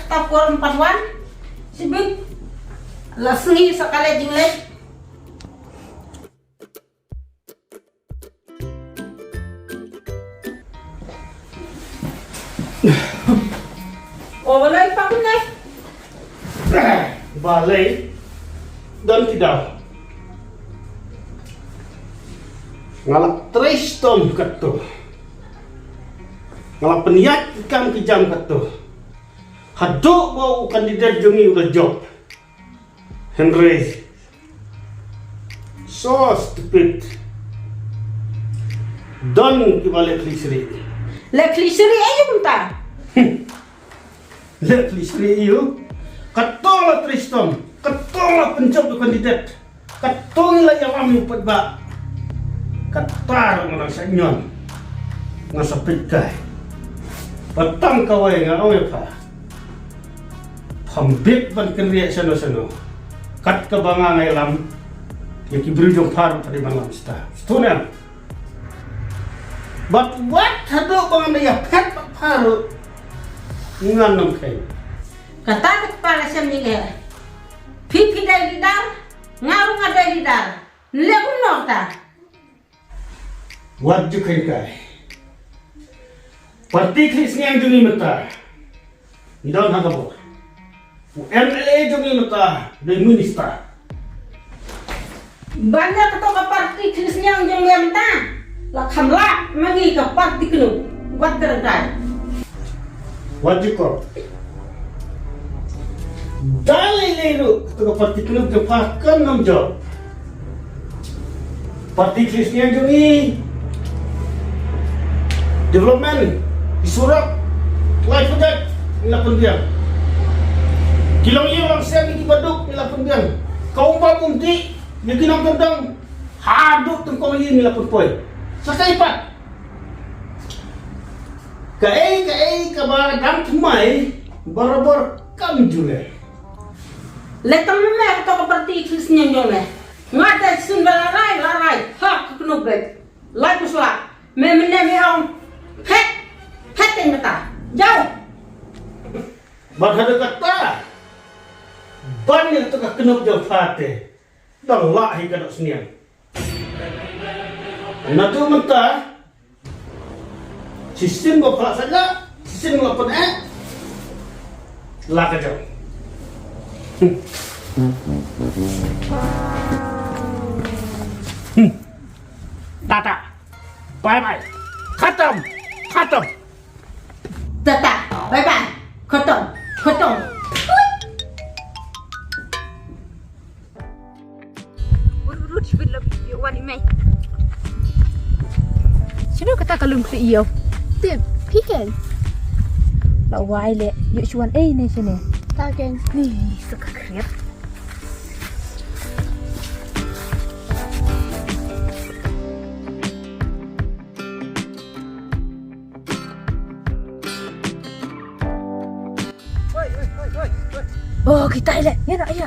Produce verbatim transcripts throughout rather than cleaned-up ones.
Ka por em pat wan. Sibit. La sngi sa ka leit jingleit. O, balei pat ne? Balei? Don ki daw. Nga la trei shitom katto. Nga la pynïaid ki kam ki jam katto. Haduh ba u kandidat jong ngi u la jop. Hynrei. So stupid. Don kiba leh khlieh shrieh. Leh khlieh shrieh aïu mynta? Leh khlieh shrieh aïu? Katto la trei shitom. Katto la pynjop u kandidat. Katto ngi la ïalam ïa u paidbah. Kata ruh nga dang sa ñion. Nga sa peit kai. Ba tang kawei nga ong ïa pha. Pham bit ban kynriah shano shano. Kat kaba nga ngai lam. Ïa ki briew jong pha ruh pha dei ban lam shisha. Shisha ne. Bad wat haduh ba ngan ïa phet bad pha ruh. Ngan ym kheiñ. Kata ka kpa ka shem ïing eh. Phi phi dei leader. Nga ruh nga dei leader. Leh kumno kata. Wat ju kheiñ kai. Parti khlieh sniang jong ngi mynta. Ngi don ha ka bor. U M L A jong ngi mynta dei minister. Ban ïa kato ka parti khlieh sniang jong ngi mynta. La kham lah ma ngi ka parti kynnoh. Wat kyrdan. Wat ju kop. Da lei lei ruh kato ka parti kynnoh ka pha kan ngam jop. Parti khlieh sniang jong ngi. Development, ki surok, lai pynjat, ngi la pynbiang. Ki long ïing long sem, ki baduk, ngi la pynbiang. Ka um bam um dih, ïa ki nongkyndong, haduh tyngkong ïing ngi la pynpoi. Sa kaei pat. Kaei kaei kaba dang thymmai, barabor kam ju leh. Leh tang me kato ka parti khlieh sniang jong me. Nga te sun ba la rai, la rai. Ha, ka kynnoh bek. Lai pus la. Me mynne me ong. Phet. Phet te mata. Jaw. Ban hada kata. Ban ni tu ka kynnoh jong pha te. Dang lah hi ka dok sniang. Naduh mynta. Shisien ba pha la sait la, shisien ba pha eh. La ka jong. Tata. Bye bye. Khatam. Khatam. Tata. Bye bye. Khatam. Khatam. Ur ur ur shibit la ïoh wan i mei. Shano kata ka lum khlieh ïew? Tip, phi ken. La wai le, ïoh shu wan ei ne shane. Ta ken. Ni, sa ka khriat. Oh, kita ile. Ya nak ya.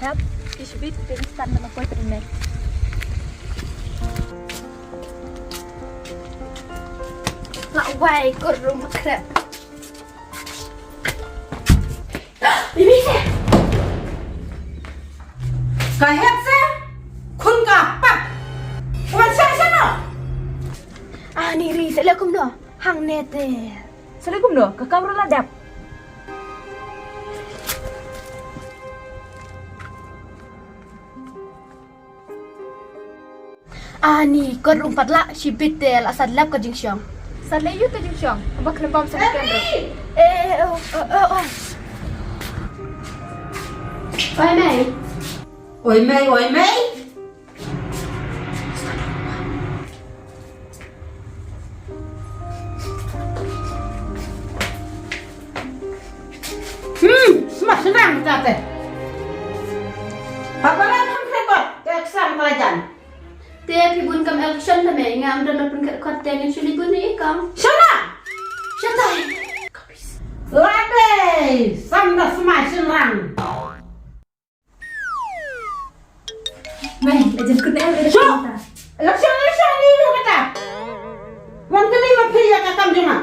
Help, ki shibit, ki instan na poi prin ne. La wai, kur rum krep. Bibi se. Ka het se. Khun ka pap. Wan sa sa no. Ah, ni ri, sa le kumno. Hang ne te. Sa le kumno, ka kamra la dap. Ani, kot ruh pat lah, shibit te la sat lap ka jingshong. Sat le yu ka jingshong, ba khlem bam sa weekend ruh. Eh, eh, oh, oh, oh, oh. Oi, Mei. Oi, Mei, oi, Mei. Nang kata. Papa la tham krekot, ka exam ka la jan. Te phi bun kam election te mei, nga ym don na pynkhot te ngin shu leit bun ïa i kong. Shana! Shatai! Lade! Sam da smai shynrang. Mei, la jan kut na election. Election, election, ni lu kata. Wan kylli ma phi ïa ka kam jong nga.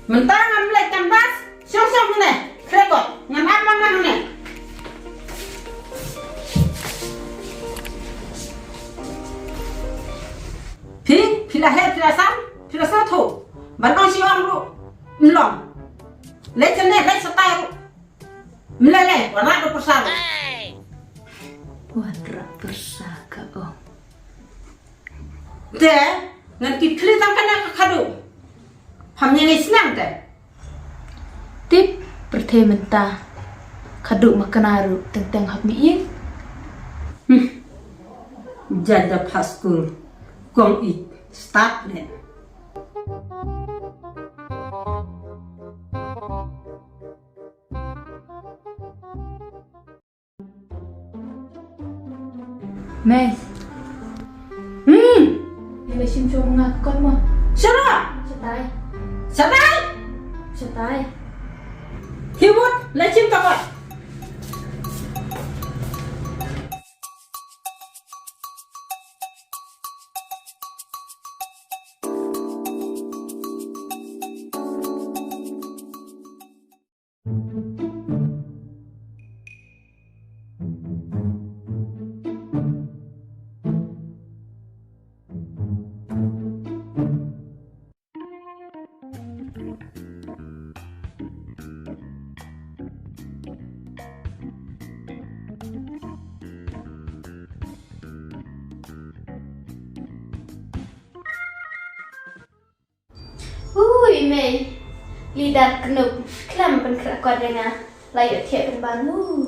Mynta ngam leit canvass, shong shong hangne, krekot, ngan ap ma nga hangne. Phi, phi la heh, phi la sam, phi la sngewthuh. Ban ong shi ong ruh, ym long. Leit hangne, leit shatai ruh. Ym lei lei, wanrah da pyrsa ruh. Wanrah pyrsa ka ong. Te, ngan kit khlieh tang kane ka khadduh. Pham ïa ngi snem te. Tip, pyrthei mynta. Khadduh ma kane ruh teng teng hap mih ïing. Hmm. Jan da phah skul. Kong ïeit stad ne. Mei. Hmm. Ïa leit shim shuwa ma nga ka kot mo. Shano? Shatai. Shatai? Shatai. Hi mut, leit shim ka kot. Ui, mei. Leader Knup. Khlem pynkhreh kot ïa nga. La ïoh thiah pynban. Ui.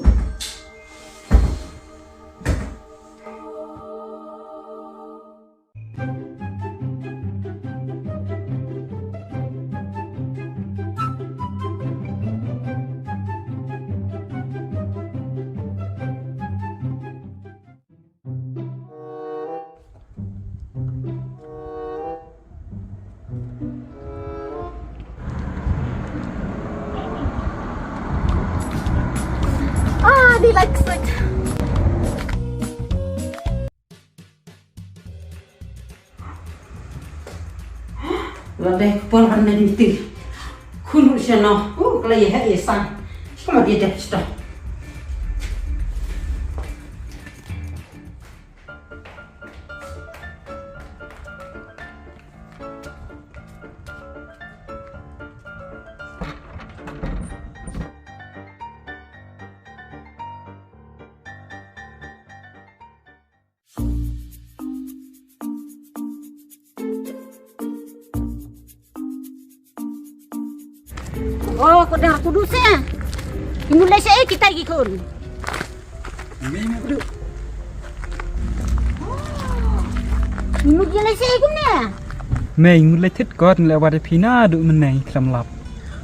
Ah, die lijkt goed. La dei ka por ban leit miti. Khun ruh shano. Uh, ka la ïa heh ïa san. Shi kumba dei dep shito. Oh, ko dang kudu se. Ngi mut leit shaei kita ki khun? Ngi mut leit shaei kumne? Mei, ngi mut leit thied kot, ngi leh wat ïa phi naduh mynne ngi khlem lap.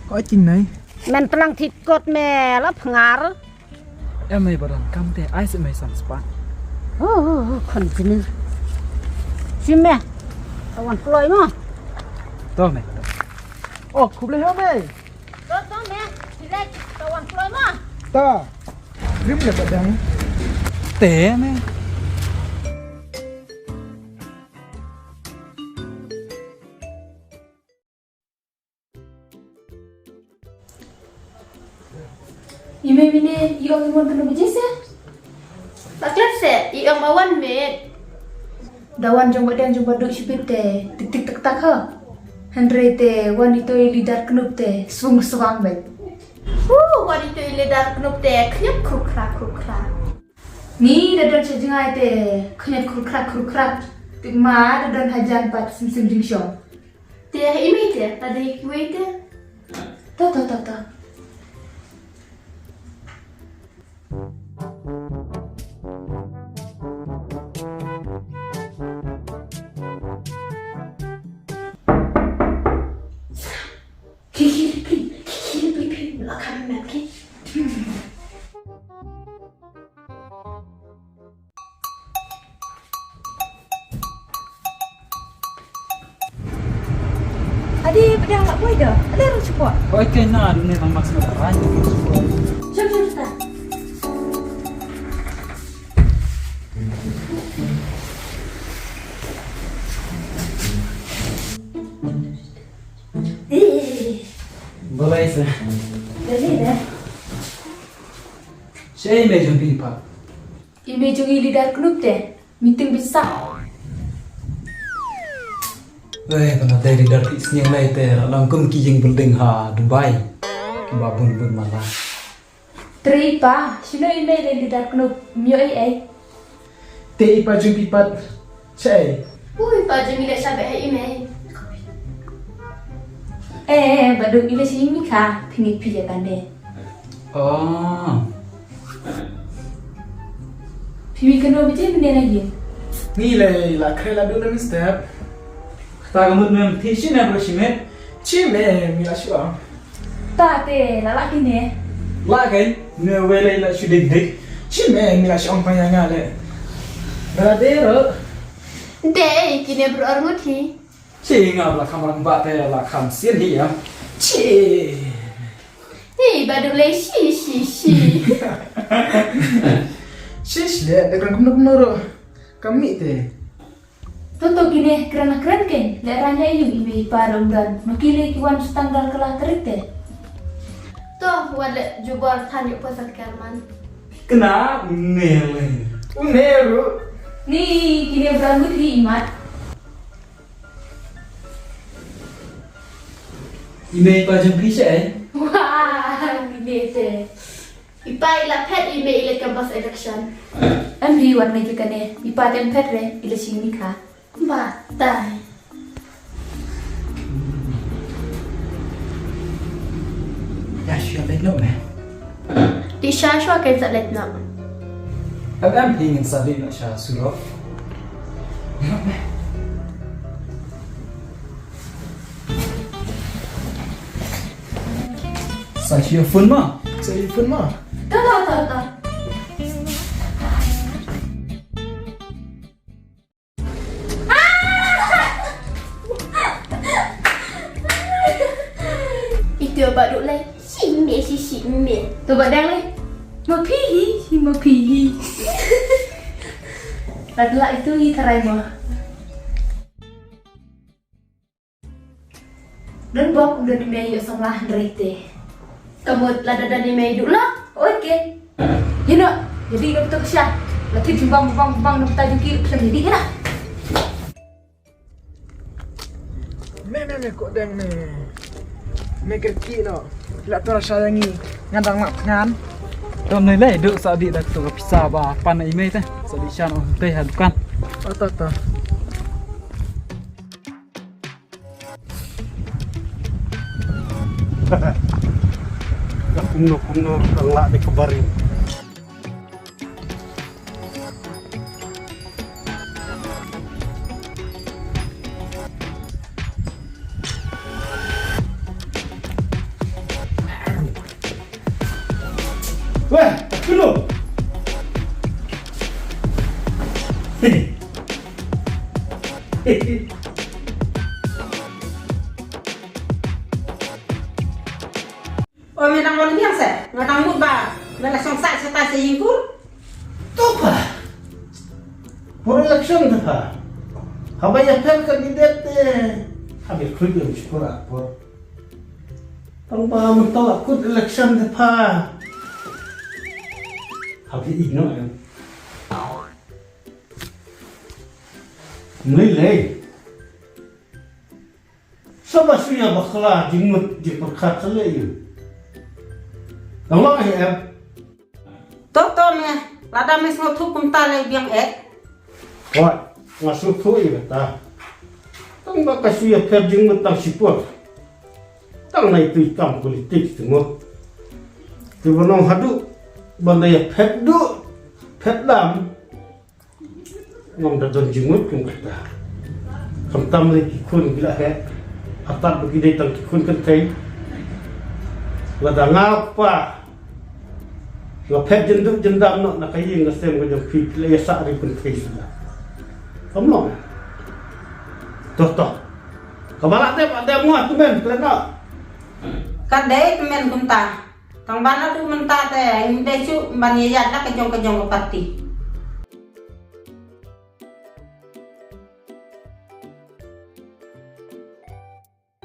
Ko jing mei. Men tlang thied kot me la phngar. Em mei ba don kam te ai seh mei san spah. Oh, oh, oh, khun jini. Shim me. Ka wan kloi mo. To mei. Oh, khublei ho mei. To, to mei. Phi leit, ka wan kloi mo. To. Rim le ba dang. Te mei. I mei mine i ong i mon tang baje se? Ba klet se i ong ba wan met. Da wan jong ba dang jong ba duk shipit te tik tik tak tak ha. Hynrei te wan ito i leader Knup te swung swang bet. Hu, wan ito i leader Knup te khñiot khrup khra khrup khra. Ni da don sha jngai te khñiot khrup khra khrup khra. Tik ma da don hajan pat sim sim jingshong. Te i mei te, ta dei kiwei te. To, to, to, to. Ki, ki, ki, ki, ki, ki, ki, la kam na ki. Oi, kena dune bang mas na ran. Shup, shup, shup. Eh, balei sa? Balei da? Shaei mei jong phi pat? I mei jong i leader knup te. Meeting bit sa. Wei, kana dei leader phi sniang lei te, la long kum ki ïing building ha Dubai. Kiba bun bun mala. Trei pa, shino i mei le leader knup, myo ei ei. Te i pa jong phi pat, shaei. Ui, pa jong i le sha beh ha i mei. Eh, ba duk i le shi mi kha, phi ngi phi ya kane. Oh. Phi mi kano biji mene na yin. Ngi le la kre la duk na mi step. Kata ka mut mem thi shi na bro shi met. Chi me mi la shu ong. Ta te la la kine. La kai ne wei le la shu dik dik. Chi me mi la shu ong pa ya nga le. Ba la de ro. Dei kine bro ar ngut hi. Chi nga la kham rang ba te la kham sien hi ya. Chi. Hi ba duk le shi shi shi. Shi shi le de kan kumno kumno ro. Kam mi te. Toto kine kren kren ken le ranya yu i mei pa rom dan. Ma ki le ki wan stang dal kala terik te. To wat le jubor than yu pa sat kerman. Kena mele. Uneru. Ni kine bra ngut hi imat. I mei pa jong phi shaei? Wah, i mei te. I pa i la phet, i mei i la campus election. Em hi wat mei te kane, i pa tem phet re, i la shing ni kha. Ba tai. Ya shu leit noh me. Di sha shu ken sa leit noh. Em em hi ngin sa leit noh sha surok. Noh me. Sa shu phone ma. Sa shu phone ma. Ta ta ta ta. Itu ba duk lai. Shi me, shi shi me. Tu ba dang lai. Ma phi hi, shi ma phi hi. Lad la itu hi tharai ma. Don bok don i mei ïoh samla hynrei te. Ka mut lada don i mei duh lah. Oi ke. Ïa noh. Ïa dih noh betul sha. La thit jingbang bang bang noh betul jong ki khlem ïa dih noh. Me me me ko deng me. Me kyrkieh noh. La tu sha ïa ngi. Ngan dang lap ngan. Don ne lei duh sa dih dak tu ka pisa ba pan i mei te. Sa dih sha noh te ha dukan. Ata ata. Ka kumno kumno ka lah ni ka barim. Weh, kumno. O me dang wan biang se, nga dang mut ba me la shong sah shatai sha ïing kur. To pa. Por election te pa. Haba ïa pher candidate te. Haba khrui ïa shukor a por. Tang ba mynta la kut election te pa. Haba i no em. Lei lei. Saba shu ïa bakla jingmut jingpyrkhat sa lei ïa. Tang lok ai em. To to me, lada me sngewthuh kumta lei biang eh. Wat, nga sngewthuh ïa kata. Tang ba ka shu ïa pher jingmut tang shipor. Tang na itu i kam politik tu mo. Te ba nong haduh ban da ïa phet duh phet dam. Ngam da don jingmut kum kata. Khamtam lei ki khun ki la heh. Hatat ba ki dei tang ki khun kynthei. Lada nga pa nga phet jynduh jyndam noh na ka ïing ka sem ka jong phi, phi la ïa sah ri kynthei suda. Kam long. Toh toh. Kaba la dep, la dep ngwah tu men, kren noh. Ka dei tymmen kumta. Tang ba naduh mynta te ngim dei shuh ban ïaid da ka jong ka jong ka party.